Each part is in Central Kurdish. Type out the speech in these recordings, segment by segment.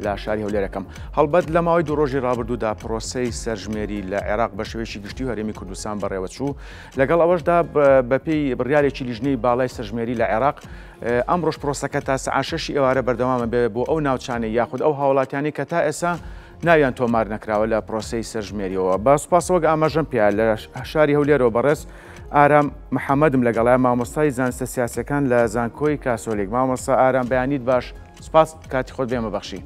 لە شاری هەولێرەکەم. هەڵبەت لە ماوەی دوو ڕۆژی ڕابردوودا پرۆسەی سەرژمێری لە عێراق بە شێوەیەکی گشتی و هەرێمی کوردستان بەڕێوەچوو. لەگەڵ ئەوەشدا بەپێی بڕیارێکی لیژنەی باڵای سەرژمێری لە عێراق ئەمڕۆش پرۆسەکە تا سەعات شەشی ئێوارە بەردەوامە بێ بۆ ئەو ناوچانەی یاخود ئەو هاوڵاتیانەی کە تا ئێستا ناویان تۆمار نەکراوە لە پرۆسەی سەرژمێریەوە. بە سوپاسەوە وەک ئاماژەم پێیا لە شاری هەولێرەوە بەڕێز ئارام محەمەدم لەگەڵایە مامۆستای زانستە سیاسیەکان لە زانکۆی کاسۆلیک. مامۆستا ئارام بەیانیت باش، سوپاس کاتی خۆت بێمە بەخشی.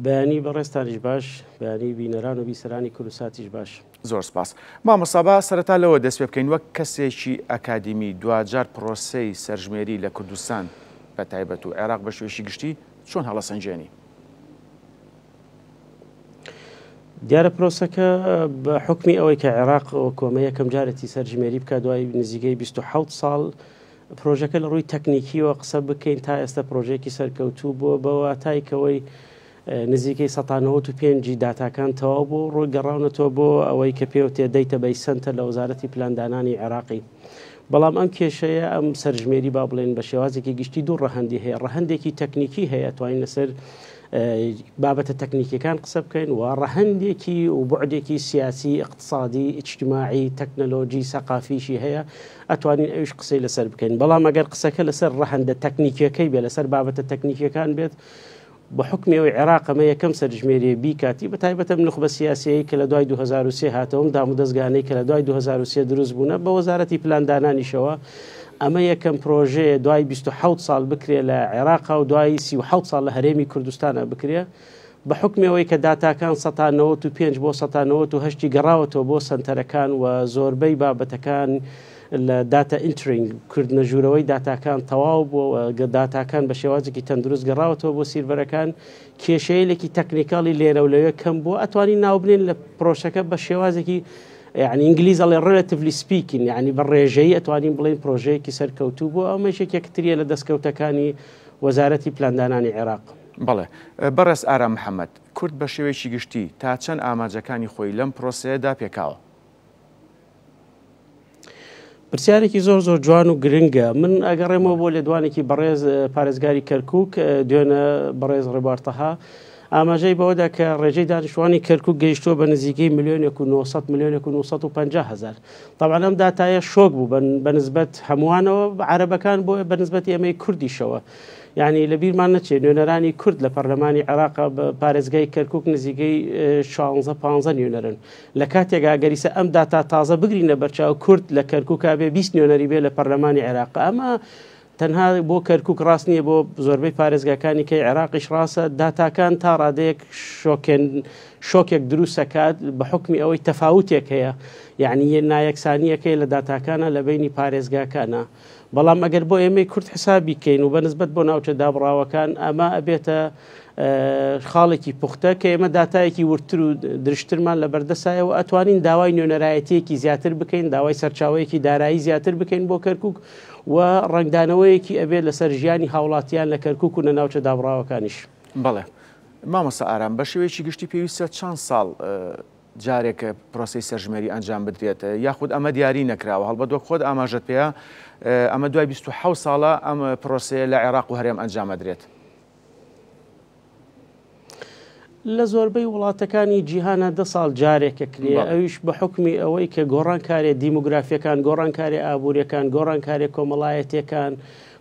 بەیانی بەڕێزتانیش باش، بەیانی بینەران و بیسەرانی کوردساتیش باش. زۆر سپاس. مامۆستا با سەرەتا لەوە دەست پێ بکەین وەک کەسێکی ئەکادیمی دواجار پرۆسەی سەرژمێری لە کوردستان بە تایبەت و عێراق بە شێوەیەکی گشتی چۆن هەڵەسەنگێنی؟ دیارە پرۆسەکە بە حوکمی ئەوەی کە عێراق کۆمە یەکەم جارێتی سەرژمێری بکات دوای نزیکەی 27 ساڵ پرۆژەکە لە ڕووی تەکنیکیەوە قسە بکەین تا ئێستا پرۆژەیەکی سەرکەوتوو بووە بە واتای کەوەی نزیکەی 95 ی داتاکان تەواو بوو ڕووی گەڕاونەتەوە بۆ ئەوەی کە پێوتێ database center لە وەزارەتی پلاندانانی عێراقی. بەڵام ئەم کێشەیە ئەم سەرژمێری با بڵێن بە شێوازێکی گشتی دوو ڕەهەندی هەیە ڕەهەندێکی تەکنیکی هەیە توانین لەسەر بابەتە تەکنیکیەکان قسە بکەین و ڕەهەندێکی و بعدێکی سیاسی اقتصادی اجتماعی تەکنەلۆژی سەقافیشی هەیە ئەتوانین ئەویش قسەی لەسەر بکەین بەڵام ئەگەر قسەکە لەسەر ڕەهەندە تەکنیکیەکەی بێ لەسەر بابەتە تەکنیکیەکان بێت بە حوکمی ئەوەی عێراق ئەمە یەکەم سەرژمێریە بیکاتی بە تایبەت ئەم نوخبە سیاسیەی کە لە دوای 2003 هاتەوە ئەم دامودەزگانەی کە لە دوای 2003 دروست بوونە بە وەزارەتی پلاندانانیشەوە ئەمە یەکەم پرۆژەیە دوای 27 ساڵ بکرێ لە عێراقا و دوای 37 ساڵ لە هەرێمی کوردستانە بکرێ بە حوکمی ئەوەی کە داتاکان 95 بۆ 98 گەڕاوەتەوە بۆ سەنتەرەکان و زۆربەی بابەتەکان لە data entering، کردنە ژوورەوەی داتاکان تەواو بووە و داتاکان بە شێوازێکی تەندروست گەڕاوەتەوە بۆ سیرڤەرەکان، کێشەیەلێکی technical ی لێرە و لەوێ کەم بووە، ئەتوانین ناوبنێین لە پرۆسەکە بە شێوازێکی یعنی ئینگلیز ئەڵێ relatively speaking یعنی بە ڕێژەیی ئەتوانین بڵێین پرۆژەیەکی سەرکەوتوو بووە، ئەمەش یەکێک تریە لە دەستکەوتەکانی وەزارەتی پلاندانانی عێراق. بەڵێ بەڕێز ئارام محەمەد، کورد بە شێوەیەکی گشتی تا چەند ئامانجەکانی خۆی لەم پرۆسەیەدا پێکاوە؟ پرسیارێکی زۆر زۆر جوان و گرنگە من ئەگەڕێمەوە بۆ لێدوانێکی بەڕێز پارێزگاری کەرکک دوێنە بەڕێز ڕێبوار تەها ئاماژەی بەوەدا کە ڕێژەی دانیشتوانی کەرکک گەیشتووە بە نزیکەی ملیۆنێک و 900 ملیۆنێک و 950 هزار طبعا ئەم داتایە شۆک بوو بە نسبەت هەمووانەوە عەرەبەکان بۆ بە نسبەت ئێمەی کوردیشەوە یعنی لە بیرمان نەچێت نوێنەرانی کورد لە پەرلەمانی عێراق بە پارێزگای کەرکک نزیکەی 16 15 نوێنەرن لە کاتێکا گەر ئیسە ئەم داتا تازە بگرینە بەرچاو کورد لە کەرکوکا بێ 20 نوێنەری بێ لە پەرلەمانی عێراق ئەمە تەنها بۆ کەرکک ڕاست نییە بۆ زۆربەی پارێزگاکانی کەی عێراقیش ڕاستە داتاکان تا ڕادەیەک شۆکێن شۆکێک دروستەکات بە حکمی ئەوەی تەفاوتێک هەیە یعنی نایەکسانیەکەی لە داتاکانە لە بینی پارێزگاکانە بەڵام ئەگەر بۆ ئێمەی کورد حسابی کەین و بەنسبەت بۆ ناوچە دابڕاوەکان ئەمە ئەبێتە خاڵێکی پوختە کە ئێمە داتایەکی وردتر و درشترمان لە بەردەسایە و ئەتوانین داوای نوێنەرایەتیەکی زیاتر بکەین داوای سەرچاوەیەکی دارایی زیاتر بکەین بۆ کەرکک و ڕەنگدانەوەیەکی ئەبێت لەسەر ژیانی هاوڵاتیان لە کەرکک و لە ناوچە دابڕاوەکانیش. بەڵێ مامۆستا ئارام بە شێوەیەکی گشتی پێویستە چەند ساڵ جارێک پرۆسەی سەرژمێری ئەنجام بدرێت یاخود ئەمە دیاری نەکراوە هەڵبەت وەک خۆت ئاماژەت پێیە ئەمە دوای 27 ساڵە ئەم پرۆسەیە لە عێراق و هەرێم ئەنجام ئەدرێت. لە زۆربەی وڵاتەکانی جیهانە دە ساڵ جارێکە کرێ ئەویش بە حکمی ئەوەی کە گۆڕانکارێ دیموگرافیەکان گۆڕانکاری ئابووریەکان گۆڕانکاری کۆمەڵایەتەکان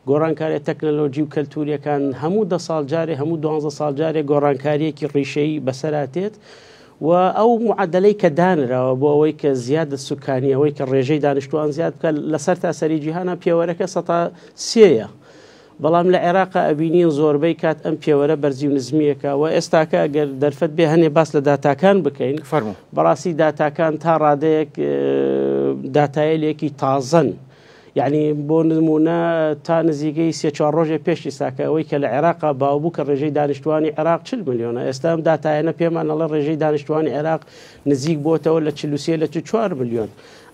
گۆڕانکاریە تەکنەلۆجی و کەلتوریەکان هەموو دە ساڵ جارێ هەموو دوانزە ساڵ جارێ گۆڕانکاریەکی ڕیشەیی بەسەرا تێت و ئەو معەدەلەی کە دانراوە بۆ ئەوەی کە زیادە سوکانی ئەوەی کە ڕێژەی دانیشتوان زیاد بکات لەسەر تا سەری جیهانە پێوەرەکە سەتا سێیە بەڵام لە عێراقا ئەبینین زۆربەی کات ئەم پێوەرە بەرزی و نزمیەکە و ئێستاکە ئەگەر دەرفەت بێ هەنێ باس لە داتاکان بکەین فەرموو بەڕاستی داتاکان تا ڕادەیەک داتایلێکی تازەن یەعنی بۆ نموونە تا نزیکەی سێ چوار ڕۆژێ پێش ئیستا کە ئەوەی کە لە عێراقا باو بوو کە ڕێژەی دانیشتوانی عێراق 40 ملیۆنە ئێستا ئەم داتایانە پێمان ئەڵێ ڕێژەی دانیشتوانی عێراق نزیک بۆتەوە لە 43 لە 44 ملیۆن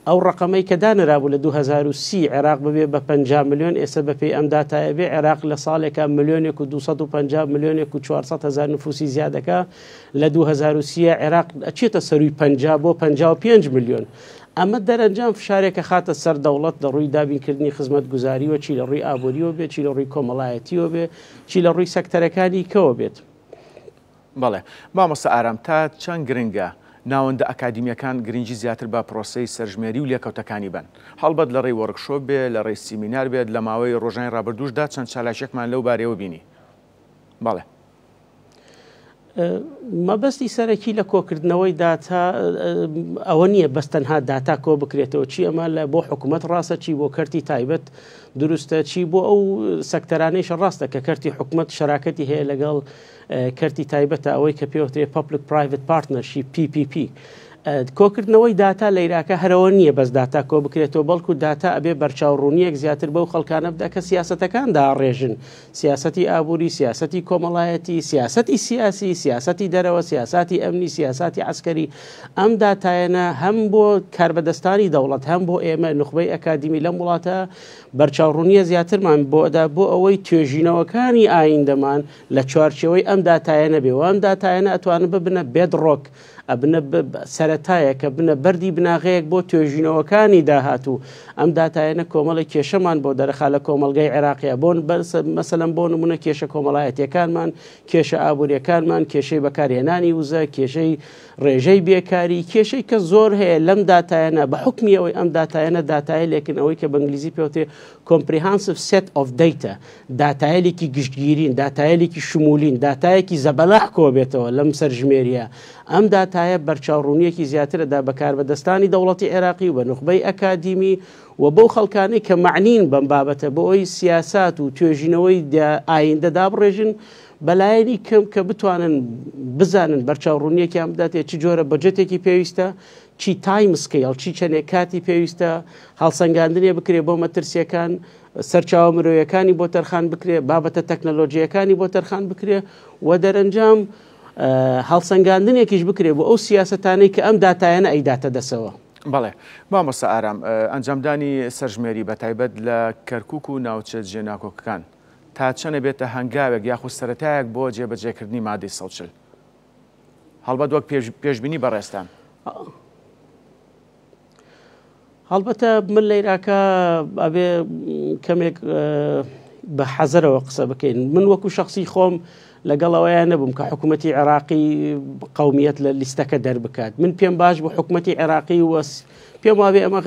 ئەو ڕقەمەی کە دانرابوو لە 2030 عێراق ببێ بە 50 ملیۆن ئێستا بەپێی ئەم داتایە بێ عێراق لە ساڵێکا ملیۆنێک و 250 ملیۆنێک و 400 هەزار نفوسی زیادەکە لە 2030 عێراق ئەچێتە سەروی 50 بۆ 55 ملیۆن. ئەمە دەرەنجام فشارێک ئەخاتە سەر دەوڵەت لە ڕووی دابینکردنی خزمەتگوزاریوە چی لە ڕووی ئابووریەوە بێت چی لە ڕووی کۆمەڵایەتیەوە بێ چی لە ڕووی سەکتەرەکانی کەوە بێت. بەڵێ مامۆستا ئارام تا چەند گرنگە ناوەندە ئەکادیمییەکان گرنگی زیاتر بە پرۆسەی سەرژمێری و لێکەوتەکانی بەن؟ هەڵبەت لە ڕێی وۆرکشۆپ بێ، لە ڕێی سیمینار بێت، لە ماوەی ڕۆژانی ڕابردووشدا چەند چالاکییەکمان لەو بارەیەوە بینی. بەڵێ. مەبەستی سەرەکی لە کۆکردنەوەی داتا ئەوە نییە بەس تەنها داتا کۆ بکرێتەوە چی ئەمە لە بۆ حکوومەت ڕاستە چی بۆ کەرتی تایبەت دروستە چی بۆ ئەو سەکتەرانەیش ڕاستە کە کەرتی حکوومەت شەراکەتی هەیە لەگەڵ کەرتی تایبەتە ئەوەی کە پێوترێ Public Private Partnership PPP. کۆکردنەوەی داتا لە ئیراکە هەرەوە نییە بەس داتا کۆ بکرێتەوە بەڵکو داتا ئەبێ بەرچاوڕوونیەک زیاتر بەو خەڵکانە بدا کە سیاسەتەکان داڕێژن سیاسەتی ئابووری، سیاسەتی کۆمەڵایەتی، سیاسەتی سیاسی، سیاسەتی دەرەوە، سیاساتی ئەمنی، سیاساتی عەسکەری، ئەم داتایەنە هەم بۆ کاربەدەستانی دەوڵەت هەم بۆ ئێمە نوخبەی ئەکادیمی لەم وڵاتە بەرچاوڕوونیە زیاترمان بۆ ئەدا بۆ ئەوەی توێژینەوەکانی ئایندەمان لە چوارچێوەی ئەم داتایەنە بێ و ئەم داتایەنە ئەتوانن ببنە bedrock ئەبنە سەرەتایەک، ئەبنە بەردی بناغەیەک بۆ توێژینەوەکانی داهاتوو. ئەم داتایەنە کۆمەڵێک کێشەمان بۆ دەرەخا لە کۆمەڵگەی عێراقیا، بۆ مەسەلەن بۆ نمونە کێشە کۆمەڵایەتیەکانمان، کێشە ئابووریەکانمان، کێشەی بەکارهێنانی وزە، کێشەی ڕێژەی بێکاری، کێشەی کە زۆر هەیە لەم داتایەنە، بە حوکمی ئەوەی ئەم داتایەنە داتایلێکن ئەوەی کە بە ئینگلیزی پێوترێ Comprehensive Set of Data، داتایەلێکی گشتگیرین، داتایەلێکی شمولین، داتایەکی زەبەلاح کۆبێتەوە لەم سەرژمێرییە. ئەم داتایە بەرچاوڕوونییەکی زیاتر ئەدا بە کاربەدەستانی دەوڵەتی عێراقی و بە نوخبەی ئەکادیمی و بەو خەڵکانەی کە مەعنین بەم بابەتە بۆ ئەوەی سیاسات و توێژینەوەی ئایندە دابڕێژن بەلایەنی کەم کە بتوانن بزانن بەرچاوڕوونییەکیان بداتێ چ جۆرە بەجێتێکی پێویستە، چی time scale، چی چەندێک کاتی پێویستە، هەڵسەنگاندنێ بکرێ بۆ مەترسییەکان، سەرچاوە مرۆیەکانی بۆ تەرخان بکرێ، بابەتە تەکنەلۆژییەکانی بۆ تەرخان بکرێ و دەرەنجام هەڵسەنگاندنێکیش بکرێ بۆ ئەو سیاسەتانەی کە ئەم داتایانە ئەیداتە دەسەوە. بەڵێ مامۆستا ئارام، ئەنجامدانی سەرژمێری بەتایبەت لە کەرکوک و ناوچە جێناکۆکەکان تا چەند ئەبێتە هەنگاوێک یاخود سەرەتایەک بۆ جێبەجێکردنی مادەی 140؟ هەڵبەت وەک پێشبینی بەڕێزتان. هەڵبەتە من لەیراکە ئەبێ کەمێک بە حەزەرەوە قسە بکەین من وەکو شخصی خۆم لەگەڵ ئەوەیان نەبووم کە حکوومەتتی عێراقی قومیەت لە لیستەکە دەربکات من پێم باش بوو حکوومەتتی عێراقی وەس پێم وابێ ئەمە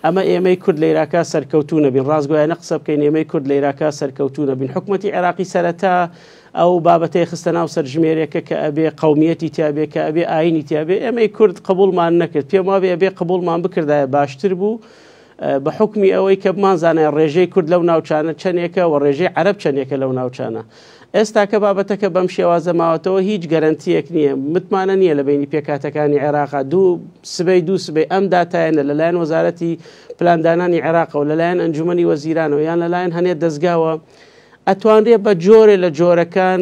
ئەمە ئێمەی کورد لەیراکە سەرکەوتوو نەبین ڕاستگۆیانە قسە بکەین ئێمەی کورد لەیراکە سەرکەوتوو نەبین حکوومەتتی عێراقی سەرەتا ئەو بابەتەی خستە ناو سەرژمێرێکە کە ئەبێ قەومیەتی تیابێ کە ئەبێ ئاینی تیابێ ئێمەی کورد قبوڵمان نەکرد پێم وابێ ئەبێ قبوڵمان بکردایە باشتر بوو بە حوکمی ئەوەی کە بمانزانایە ڕێژەی کورد لەو ناوچانە چەندێکە و ڕێژەی عەرەب چەندێکە لەو ناوچانە ئێستا کە بابەتەکە بەم شێوازە ماوەتەوە هیچ گەرەنتیەک نییە متمانە نییە لە بینی پێکهاتەکانی عێراقا دوو سبەی دوو سبەی ئەم داتایەنە لەلایەن وەزارەتی پلاندانانی عێراقەوە لەلایەن ئەنجومەنی وەزیرانەوە یان لەلایەن هەنێ دەزگاوە ئەتوانرێ بە جۆرێ لە جۆرەکان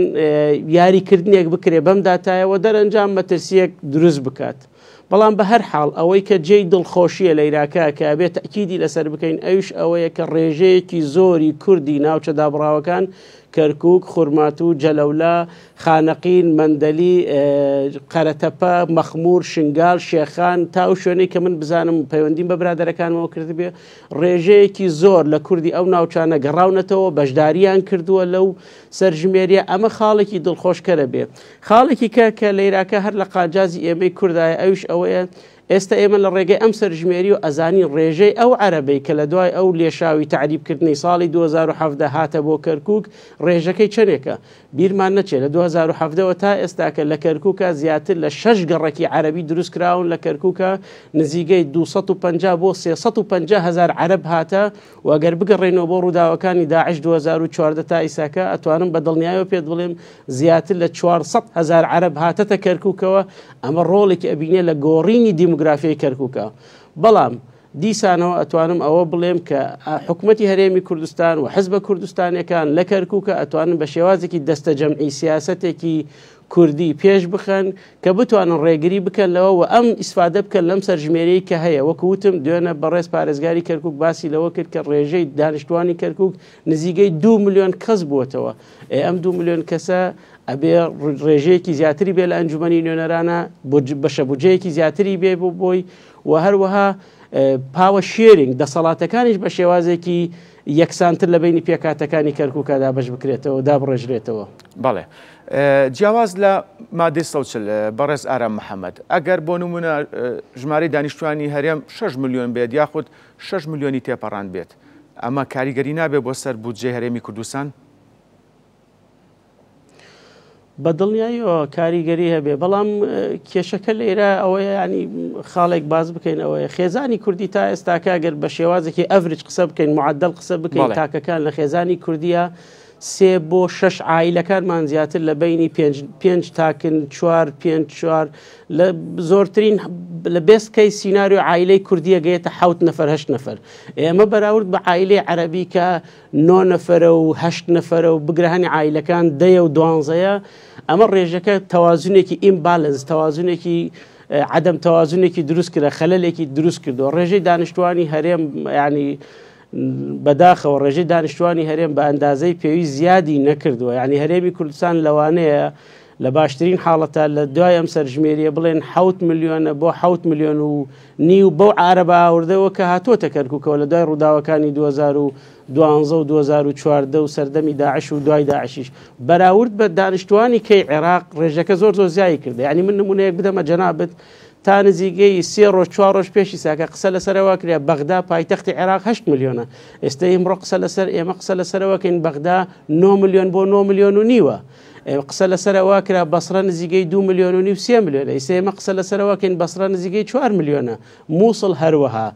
یاریکردنێک بکرێ بەم داتایەوە دەرەنجام مەترسیەک دروست بکات. بەڵام بە هەر حاڵ ئەوەی کە جێی دڵخۆشیە لە ئیراکە کە ئەبێ تەئکیدی لەسەر بکەین ئەویش ئەوەیە کە ڕێژەیەکی زۆری کوردی ناوچە دابڕاوەکان کەرکوک، خورماتوو، جەلەولا، خانەقین، مەندەلی، قەرەتەپە، مەخمور، شنگال، شێخان تا ئەو شوێنەی کە من بزانم پەیوەندیم بە برادەرەکانمەوە کردبێ ڕێژەیەکی زۆر لە کوردی ئەو ناوچانە گەڕاونەتەوە بەشداریان کردووە لەو سەرژمێریە ئەمە خاڵێکی دڵخۆشکەرە بێ خاڵێکی کە کە لەیراکە هەر لە قانجازی ئێمەی کوردایە ئەویش ئەوەیە ئێستا ئێمە لە ڕێگەی ئەم سەرژمێری و ئەزانین ڕێژەی ئەو عەرەبەی کە لە دوای ئەو لێشاوی تەعریبکردنەی ساڵی 2017 هاتە بۆ کەرکوک ڕێژەکەی چەندێکە بیرمان نەچێت لە 2017 وە تا ئێستاکە لە کەرکوکە زیاتر لە شەش گەڕەکی عەرەبی دروست کراون لە کەرکوکە نزیکەی 250 بۆ 350 هەزار عەرەب هاتە و ئەگەر بگەڕێینەوە بۆ ڕووداوەکانی داعش 2014 تا ئیساکە ئەتوانم بە دڵنیایەوە پێت بڵێم زیاتر لە 400 هەزار عەرەب هاتەتە کەرکوکەوە ئەمە ڕۆڵێکی ئەبینێ لە گۆڕینی دیموگرافیای کەرکوکە بەڵام دیسانەوە ئەتوانم ئەوە بڵێم کە حکومەتی هەرێمی کوردستان و حزبە کوردستانەکان لە کەرکوکە ئەتوانن بە شێوازێکی دەستەجەمعی سیاسەتێکی کوردی پێش بخەن کە بتوانن ڕێگری بکەن لەوە و ئەم ئیسفادە بکەن لەم سەرژمێریەی کە هەیە وەکو وتم دوێنە بەڕێز پارێزگاری کەرکوک باسی لەوە کرد کە ڕێژەی دانیشتوانی کەرکوک نزیکەی دوو ملیۆن کەس بووەتەوە ئێ ئەم دوو ملیۆن کەسە ئەبێ ڕێژەیەکی زیاتری بێ لە ئەنجومەنی نوێنەرانە بەشە بودجەیەکی زیاتری بێ بۆ بۆی و هەروەها power sharing دەسەڵاتەکانیش بە شێوازێکی یەکسانتر لە بەینی پێکهاتەکانی کەرکووکا دابەش بکرێتەوە و دابڕێژرێتەوە. بەڵێ. جیاواز لە مادەی 140 بەڕێز ئارام محەمەد، ئەگەر بۆ نموونە ژمارەی دانیشتوانی هەرێم 6 ملیۆن بێت یاخود 6 ملیۆنی تێپەڕاند بێت، ئەمە کاریگەری نابێت بۆ سەر بودجەی هەرێمی کوردستان؟ بە دڵنیاییەوە کاریگەری هەبێ بەڵام کێشەکە لێرە ئەوەیە ینی خاڵێک باز بکەین ئەوەیە خێزانی کوردی تا ئێستاکە گەر بە شێوازێکی average قسە بکەین معدل قسە بکەین تاکەکان لە خێزانی کوردیە سێ بۆ شەش عیلەکانمان زیاتر لە بینی پێنج تاکن چوار پێنج چوار لە زۆرترین لە best case scenario عیلەی کوردیە گەیەتە حوت نەفەر هەشت نەفەر ئێمە بەراورد بە عیلەی عەربی کە نۆ نەفەرە و هەشت نەفەرە و بگرە هەنی عایلەکان دەیە و دوانزەیە ئەمە ڕێژەکە تەوازنێکی imbalance تەوازنێکی عدم تەوازنێکی دروست کرا خەلەلێکی دروست کردووە ڕێژەی دانیشتوانی هەرێم ینی بەداخەوە ڕێژەی دانیشتوانی هەرێم بە ئەندازەی پێویست زیادی نەکردووە یعنی هەرێمی کوردستان لەوانەیە لە باشترین حاڵەتا لە دوای ئەم سەرژمێریە بڵێن حەوت ملیۆنە بۆ حەوت ملیۆن و نیو بەو عارەبە ئاوردەوە کە هاتۆتە کەرکوکەوە لە دوای ڕووداوەکانی 2012 و 2014 و سەردەمی داعش و دوای داعشیش بەراورد بە دانیشتوانی کەی عێراق ڕێژەکە زۆر زۆر زیای کردە یعنی من نمونەیەک بدەمە جەنابت تا نزیکەی سێ ڕۆژ چوار ڕۆژ پێشی ساکە قسە لەسەرەوە کرا بەغدا پایتەختی عێراق 8 ملیۆنە ئێستا ئیمڕۆ قسە لەسەر ئێمە قسە لەسەرەوەکەین بەغدا 9 ملیۆن بۆ 9 ملیۆن و نیوە قسە لەسەر ئەوە کرا بەسرە نزیکەی دو ملیۆن و نیو سێ ملیۆنە ئیستا ئێمە قسە لەسەر ئەوە کەین بەسرە نزیکەی چوار ملیۆنە مووسڵ هەروەها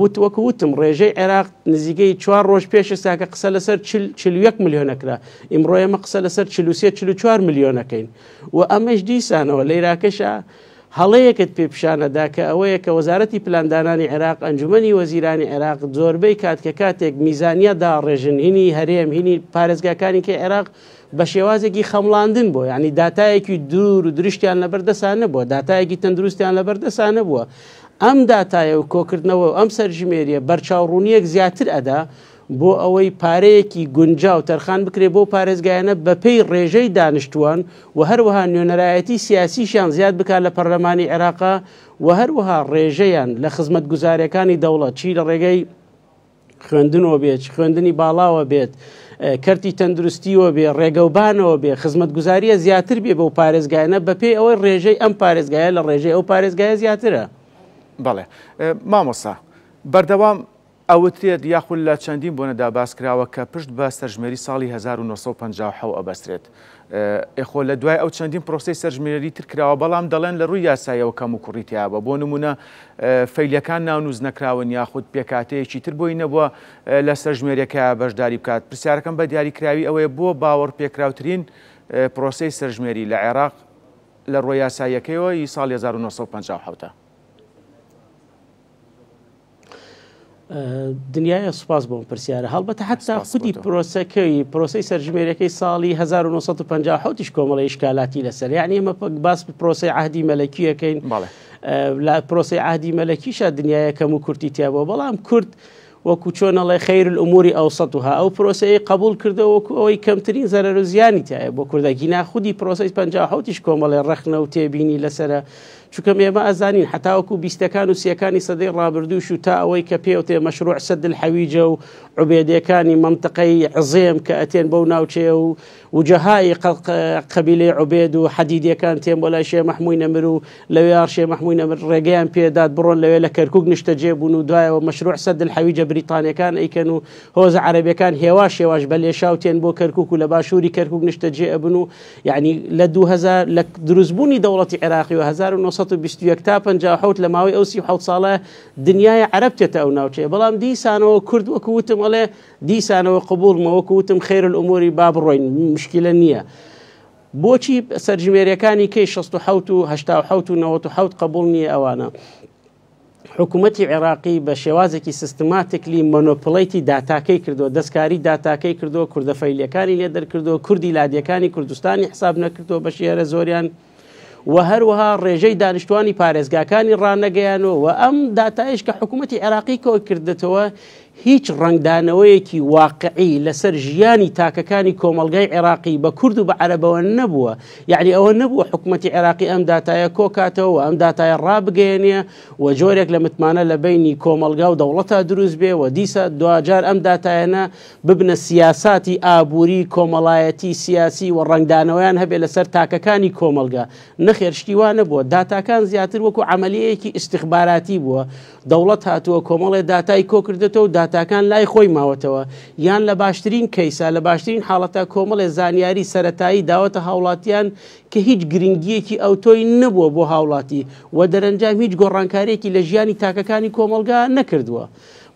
وت وەکو وتم ڕێژەی عێراق نزیکەی چوار ڕۆژ پێش ئێستا کە قسە لەسەر 41 ملیۆنە کرا ئیمڕۆ ئێمە قسە لەسەر 43 44 ملیۆنەکەین و ئەمەش دیسانەوە لەیراکەشە هەڵەیەکت پێ پیشانەدا کە ئەوەیە کە وەزارەتی پلاندانانی عێراق ئەنجومەنی وەزیرانی عێراق زۆربەی کات کە کاتێک میزانیە داڕێژن هینی هەرێم هینی پارێزگاکانی کە عێراق بە شێوازێکی خەمڵاندن بۆ یعنی داتایەکی دوور و درشتیان لەبەر دەسا نەبووە داتایەکی تەندروستیان لەبەر دەسا نەبووە ئەم داتایە و کۆکردنەوە و ئەم سەرژمێریە بەرچاوڕوونیەک زیاتر ئەدا بۆ ئەوەی پارەیەکی گونجاو تەرخان بکرێت بۆ پارێزگایانە بەپێی ڕێژەی دانیشتووان و هەروەها نوێنەرایەتی سیاسیشیان زیاد بکات لە پەرلەمانی عێراقا و هەروەها ڕێژەیان لە خزمەتگوزاریەکانی دەوڵەت چی لە ڕێگەی خوێندنەوە بێت چ خوێندنی باڵاوە بێت کەرتی تەندروستیەوە بێ ڕێگەوبانەوە بێ خزمەتگوزاریە زیاتر بێ بەو پارێزگایانە بەپێی ئەوەی ڕێژەی ئەم پارێزگایە لە ڕێژەی ئەو پارێزگایە زیاترە. بەڵێ مامۆستا بەردەوام ئەوترێت یاخود لە چەندین بۆنەدا باسکراوە کە پشت بە سەرژمێری ساڵی 1957 ئەبەسترێت. ئێ خۆ لە دوای ئەو چەندین پرۆسەی سەرژمێری تر کراوە بەڵام دەڵێن لە ڕووی یاساییەوە کەموکوڕی تیابووە بۆ نموونە فەیلیەکان ناونووس نەکراون یاخود پێکهاتەیەکی تر بۆی نەبووە لە سەرژمێریەکە بەشداری بکات پرسیارەکەم بە دیاریکراوی ئەوەیە بۆ باوەڕپێکراوترین پرۆسەی سەرژمێری لە عێراق لە ڕووە یاساییەکەیەوە ی ساڵی 1957 ە؟ دنیایە سوپاس بۆم پرسیارە هەڵبەتە حتا خودی پرۆسەکەی پرۆسی سەرژمێرەکەی ساڵی 1950 کۆمەڵی ئشکالاتی لەسەر یعنی ئمە باس پرۆسی عهدی مەلەکیەکەین لە پرۆسی عهدی مەلەکیشە دنیاە کەم و کورتی تیا بووە بەڵام کورد وەکو چۆن ئەڵێ خیر الامور اوسطها ئەو پرۆسەیە قبول کردەوە وەکو ئەوەی کەمترین زەرەر و زیانی تایە بۆ کوردەگی ناخودی پرۆسی 1970 کۆمەڵێ ڕەخنە و تێبینی لەسرە چونکە ئێمە ئەزانین حەتاوەکو بیستەکان و سیەکانی سەدەی ڕابردووش و تا ئەوەی کە پێوتێ مەشروع سد الحەویجە و عوبێدیەکانی مەنتقەی عزێم کە ئەتێن بەو ناوچەیە و وجەهای قەبیلەی عوبێد و حەدیدیەکان تێن بۆ لای شێ مەحمووی نەمر و لەوێ شێ مەحمووی نەمر ڕێگەیان پێدات بڕۆن لەوێ لە کەرکوک نیشتەجێ بوون و دوایەوە مەشروع سد الحەویجە بریتانیەکان ئەیکەن و هۆزە عەرەبیەکان هێواش هێواش بە لێشاو تێن بۆ کەرکوک و لە باشووری کەرکوک نیشتەجێ ئەبن و یعنی لە 2000 لە دروستبوونی دەوڵەتی عێراقی و 1921 تا 57 لە ماوەی ئەو 37 ساڵە دنیای عەرەب تێتە ئەو ناوچەیە بەڵام دیسانەوە کورد وەکو وتم ئەڵێ دیسانەوە قبوڵمە وەکو وتم خیر الاموری با بڕۆین مشکلە نییە بۆچی سەرژمێریەکانی کەی 67 و 87 و 97 قبول نییە ئەوانە حکوومەتی عێراقی بە شێوازێکی systematically manipulate ی داتاکەی کردووە، دەستکاری داتاکەی کردووە، کوردە فەیلیەکانی لێ دەرکردووە، کوردی لادێکانی کوردستانی حساب نەکردووە بەشی هەرە زۆریان و هەروەها ڕێژەی دانیشتوانی پارێزگاکانی ڕانەگەیانەوە و ئەم داتایش کە حکوومەتی عێراقی کۆی کردێتەوە هیچ ڕەنگدانەوەیەکی واقعی لەسەر ژیانی تاکەکانی کۆمەڵگای عێراقی بە کورد و بە عەرەبەوە نەبووە. یەعنی ئەوە نەبووە حکومەتی عێراقی ئەم داتایە کۆکاتەوە و ئەم داتایە ڕابگەیەنێ و جۆرێک لە متمانە لە بەینی کۆمەڵگا و دەوڵەتا دروست بێ و دیسا دواجار ئەم داتایانە ببنە سیاساتی ئابووری، کۆمەڵایەتی، سیاسی و ڕەنگدانەوەیان هەبێ لەسەر تاکەکانی کۆمەڵگا. نەخێر شتی وا نەبووە. داتاکان زیاتر وەکو عەمەلیەیەکی ئیستیخباراتی بووە. دەوڵەت هاتووە کۆمەڵێ داتای کۆکردێتەوە و داتاکان لای خۆی ماوەتەوە یان لە باشترین کەیسا لە باشترین حاڵەتا کۆمەڵێ زانیاری سەرەتایی داوەتە هاوڵاتیان کە هیچ گرنگیەکی ئەوتۆی نەبووە بۆ هاوڵاتی و دەرەنجام هیچ گۆڕانکاریەکی لە ژیانی تاکەکانی کۆمەڵگا نەکردووە.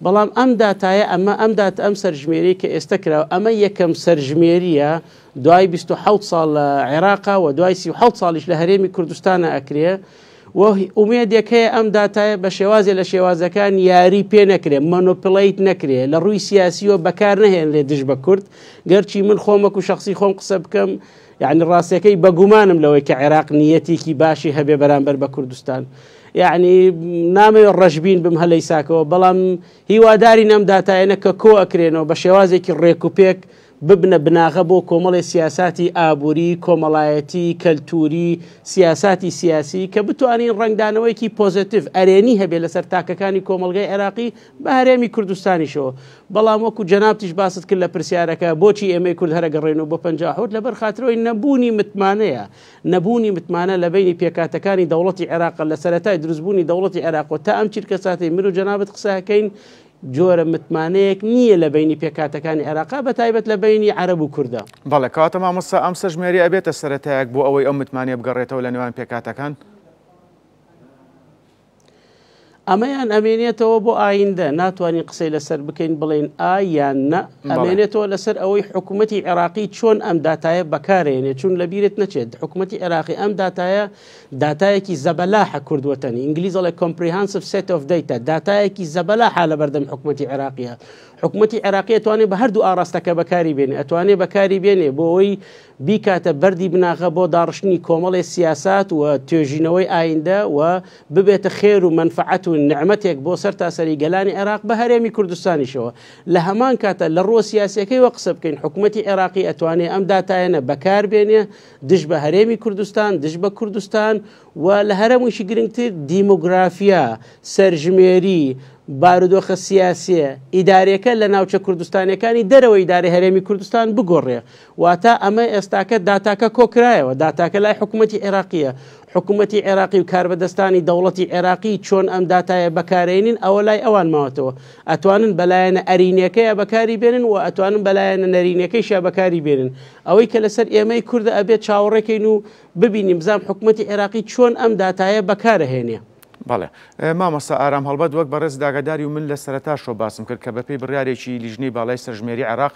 بەڵام ئەم داتایە ئەمە ئەم دات ئەم سەرژمێریەی کە ئێستە کراوە ئەمە یەکەم سەرژمێریە دوای 27 ساڵ لە عێراقا و دوای 37 ساڵیش لە هەرێمی کوردستانە ئەکرێ و ئومێدێک هەیە ئەم داتایە بە شێوازێ لە شێوازەکان یاری پێ نەکرێ، manipulate نەکرێ، لە ڕووی سیاسیەوە بەکار نەهێنرێ دژ بە کورد، گەرچی من خۆم وەکو شەخسی خۆم قسە بکەم یعنی ڕاستەکەی بەگومانم لەوەی کە عێراق نیەتێکی باشی هەبێ بەرامبەر بە کوردستان. یعنی نامەوێت ڕەشبین بم هەلەی ساکەوە بەڵام هیوادارین ئەم داتایەنە کە کۆ ئەکرێنەوە بە شێوازێکی ڕێک و پێک ببنە بناغە بۆ کۆمەڵێ سیاساتی ئابووری، کۆمەڵایەتی، کەلتووری، سیاساتی سیاسی کە بتوانین ڕەنگدانەوەیەکی positive، ئەرێنی، هەبێ لەسەر تاکەکانی کۆمەڵگای عێراقی بە هەرێمی کوردستانیشەوە. بەڵام وەکو جەنابتیش باست کرد لە پرسیارەکە بۆچی ئێمەی کورد هەر ئەگەڕێینەوە بۆ 57 لەبەر خاترەوەی نەبوونی متمانەیە. نەبوونی متمانە لە بەینی پێکهاتەکانی دەوڵەتی عێراق لە سەرەتای دروستبوونی دەوڵەتی عێراقەوە تا ئەم چرکەساتەی من و جەنابت قسە ئەکەین جۆرە متمانەیەک نییە لە بەینی پێکهاتەکانی عێراقا بە تایبەت لە بەینی عەرەب و کوردا. بەڵێ، کەواتە مامۆستا ئەم سەرژمێریە ئەبێتە سەرەتایەک بۆ ئەوەی ئەو متمانەیە بگەڕێتەوە لە نێوان پێکهاتەکان؟ ئەمەیان ئەمێنێتەوە بۆ ئایندە، ناتوانین قسەی لەسەر بکەین بڵێین ئا یان نە، ئەمێنێتەوە لەسەر ئەوەی حکوومەتی عێراقی چۆن ئەم داتایە بەکارێنێ، چون لەبیرت نەچێت حکوومەتی عێراقی ئەم داتایە داتایەکی زەبەلاحە کورد وەتەنی، ئینگلیز ئەڵێ Comprehensive Set of Data، داتایەکی زەبەلاحە لەبەردەم حکومەتی عێراقیە. حکومەتی عێراقی ئەتوانێ بە هەردوو ئاڕاستەکە بەکاری بێنێ، ئەتوانێ بەکاری بێنێ بۆ ئەوەی بیکاتە بەردی بناغە بۆ داڕشتنی کۆمەڵێ سیاسات و توێژینەوەی ئایندە و ببێتە خێر و مەنفەعەت و نعمەتێک بۆ سەرتاسەری گەلانی عێراق بە هەرێمی کوردستانیشەوە. لە هەمان کاتا لە ڕووە سیاسیەکەیوە قسە بکەین حکومەتی عێراقی ئەتوانێ ئەم داتایەنە بەکار بێنێ دژ بە هەرێمی کوردستان، دژ بە کوردستان و لە هەرەمووشی گرنگتر دیمۆگرافیا، سەرژمێری، بارودۆخە سیاسیە ئیدارێکە لە ناوچە کوردستانیەکانی دەرەوەی ئیدارەی هەرێمی کوردستان بگۆڕێ. واتە ئەمە ئێستاکە داتاکە کۆکرایەوە، داتاکە لای حکوومەتی عێراقیە. حکوومەتی عێراقی و کاربەدەستانی دەوڵەتی عێراقی چۆن ئەم داتایە بەکارێنین ئەوە لای ئەوان ماوەتەوە. ئەتوانن بەلایەنە ئەرینیەکەیا بەکاری بێنن و ئەتوانن بەلایەنە نەرینیەکەیشیا بەکاری بێنن. ئەوەی کە لەسەر ئێمەی کوردە ئەبێت چاوەڕێکەین و ببینین بزانم حکومەتی عێراقی چۆن ئەم داتایە بەکارەهێنێ. بەڵێ مامۆستا ئارام هەڵبەت وەک بەڕێزت ئاگاداری و من لە سەرەتاشەوە باسم کرد کە بەپێی بڕیارێکی لیژنەی باڵای سەرژمێری عێراق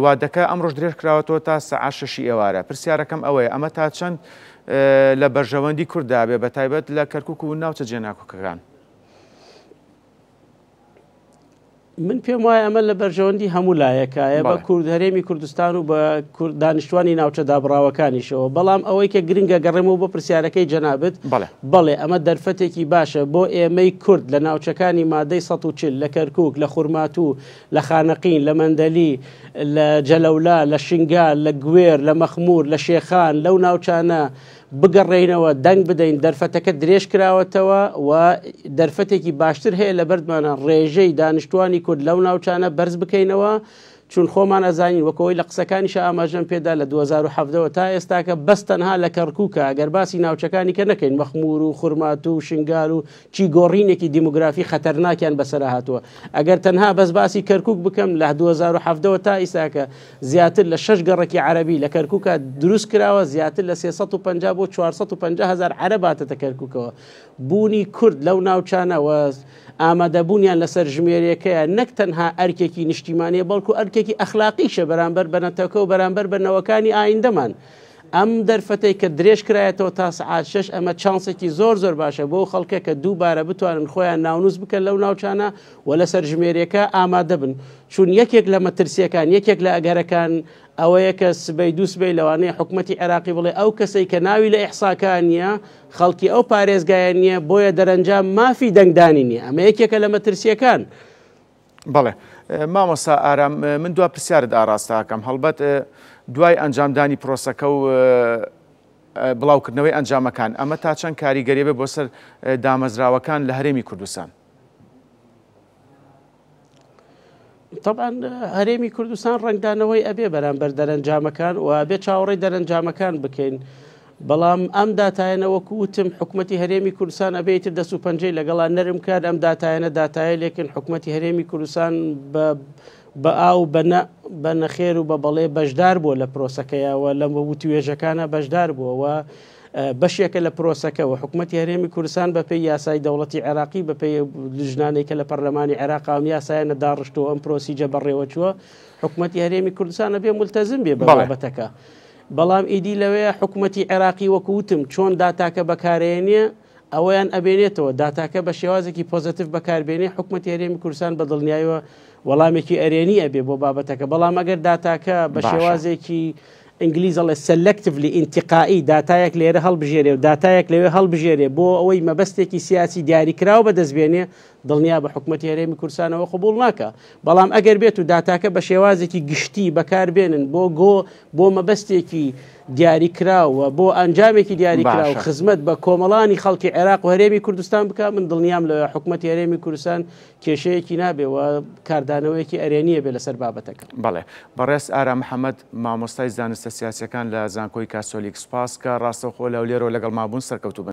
وادەکە ئەمڕۆش درێژ کراوەتەوە تا سەعات شەشی ئێوارە پرسیارەکەم ئەوەیە ئەمە تا چەند لە بەرژەوەندی کورددا بێ بەتایبەت لە کەرکوک و ناوچە جێناکۆکەکان؟ من پێم وایە ئەمە لە بەرژەوەندی هەموو لایەکایە بە کورد هەرێمی کوردستان و بە کورد دانیشتوانی ناوچە دابڕاوەکانیشەوە بەڵام ئەوەی کە گرنگە گەڕێمەوە بۆ پرسیارەکەی جەنابت بەڵێ ئەمە دەرفەتێکی باشە بۆ ئێمەی کورد لە ناوچەکانی مادەی 140 لە کەرکک لە خورماتوو لە خانەقین لە مەندەلی لە جەلەولا لە شنگال لە گوێر لە مەخمور لە شێخان لەو ناوچانە بگەڕێینەوە دەنگ بدەین، دەرفەتەکە درێژکراوەتەوە و دەرفەتێکی باشتر هەیە لەبەردمانە ڕێژەی دانیشتوانی کورد لەو ناوچانە بەرز بکەینەوە، چون خۆمان ئەزانین وەک ئەوەی لە قسەکانیشا ئاماژەم پێدا لە 2017 ەوە تا ئێستاکە بەس تەنها لە کەرکوکە ئەگەر باسی ناوچەکانی کە نەکەین مەخمور و خورماتوو و شنگال و چی گۆڕینێکی دیموگرافی خەتەرناکیان بەسەرا هاتووە ئەگەر تەنها بەس باسی کەرکوک بکەم لە 2017 ەوە تا ئیستاکە زیاتر لە شەش گەڕەکی عەرەبی لە کەرکوکا دروست کراوە، زیاتر لە 350 بۆ 450 هەزار عەرەب هاتەتە کەرکوکەوە. بوونی کورد لەو ناوچانە و ئامادەبوونیان لەسەر ژمێریەکەیە نەک تەنها ئەرکێکی نیشتیمانیە بەڵکو ئەرکێکی ئەخلاقیشە بەرامبەر بە نەتەوەکە و بەرامبەر بە نەوەکانی ئایندەمان. ئەم دەرفەتەی کە درێژ کرایەتەوە تا سەعات شەش ئەمە چانسێکی زۆر زۆر باشە بۆ خەڵکە کە دووبارە بتوانن خۆیان ناونووس بکەن لەو ناوچانە و لەسەر ژمێریەکە ئامادە بن چون یەکێک لە مەترسیەکان یەکێک لە ئەگەرەکان ئەوەیە کە سبەی دوو سبەی لەوانەیە حکومەتی عێراقی بڵێ ئەو کەسەی کە ناوی لە ئیحساکان نییە خەڵکی ئەو پارێزگایە نییە بۆیە دەرەنجام مافی دەنگدانی نییە ئەمە یەکێکە لە مەترسیەکان. بەڵێ مامۆستا ئارام من دوا پرسیارت ئاراستە ئەکەم هەڵبەت دوای ئەنجامدانی پرۆسەکە و بڵاوکردنەوەی ئەنجامەکان ئەمە تا چەند کاریگەری بێ بۆ سەر دامەزراوەکان لە هەرێمی کوردستان؟ طبعا هەرێمی کوردستان ڕەنگدانەوەی ئەبێ بەرامبەر دەرەنجامەکان و ئەبێ چاوەڕێی دەرەنجامەکان بکەین. بەڵام ئەم داتایەنە وەکو وتم حکومەتی هەرێمی کوردستان ئەبێ ئیتر دەست و پەنجەی لەگەڵا نەرم کات ئەم داتایەنە داتایەلێکن حکومەتی هەرێمی کوردستان بە بە ئاو بە نە بە نەخێر و بە بەڵێ بەشدار بووە لە پرۆسەکەیە و لە وتوێژەکانە بەشدار بووە و بەشێکە لە پرۆسەکە و حکومەتی هەرێمی کوردستان بەپێی یاسای دەوڵەتی عێراقی بەپێی لژنانەی کە لە پەرلەمانی عێراق ئەم یاسایانە داڕشتووە ئەم پرۆسیجە بەڕێوەچووە حکومەتی هەرێمی کوردستان ئەبێ ملتەزم بێ بە بابەتەکە. بەڵام ئیدی لەوەیە حکومەتی عێراقی وەکو وتم چۆن داتاکە بەکارێنێ ئەوەیان ئەبێنێتەوە داتاکە بە شێوازێکی پۆزەتیڤ بەکاربێنێ حکومەتی هەرێمی کوردستان بە دڵنیایەوە وەڵامێکی ئەرێنی ئەبێ بۆ بابەتەکە بەڵام ئەگەر داتاکە بە شێوازێکی ئینگلیز ئەڵێ selectively ئینتیقائی داتایەک لێرە هەڵبژێرێ و داتایەک لەوێ هەڵبژێرێ بۆ ئەوەی مەبەستێکی سیاسی دیاریکراو بەدەست بێنێ دڵنیا بە حکومەتی هەرێمی کوردستانەوە قبوڵ ناکا بەڵام ئەگەر بێت و داتاکە بە شێوازێکی گشتی بەکاربێنن بۆ گۆ بۆ مەبەستێکی دیاریکراو و بۆ ئەنجامێکی دیاریکراو خزمەت بە کۆمەڵانی خەڵکی عێراق و هەرێمی کوردستان بکە من دڵنیام لە حکومەتی هەرێمی کوردستان کێشەیەکی نابێ و کاردانەوەیەکی ئەرێنیە بێ لەسەر بابەتەکە. بەڵێ بەڕێز ئارام محەمەد مامۆستای زانستە سیاسیەکان لە زانکۆی کاسۆلیک سوپاس کە ڕاستەوخۆ لە هەولێرەوە لەگەڵمان بوون سەرکەوتوو بن.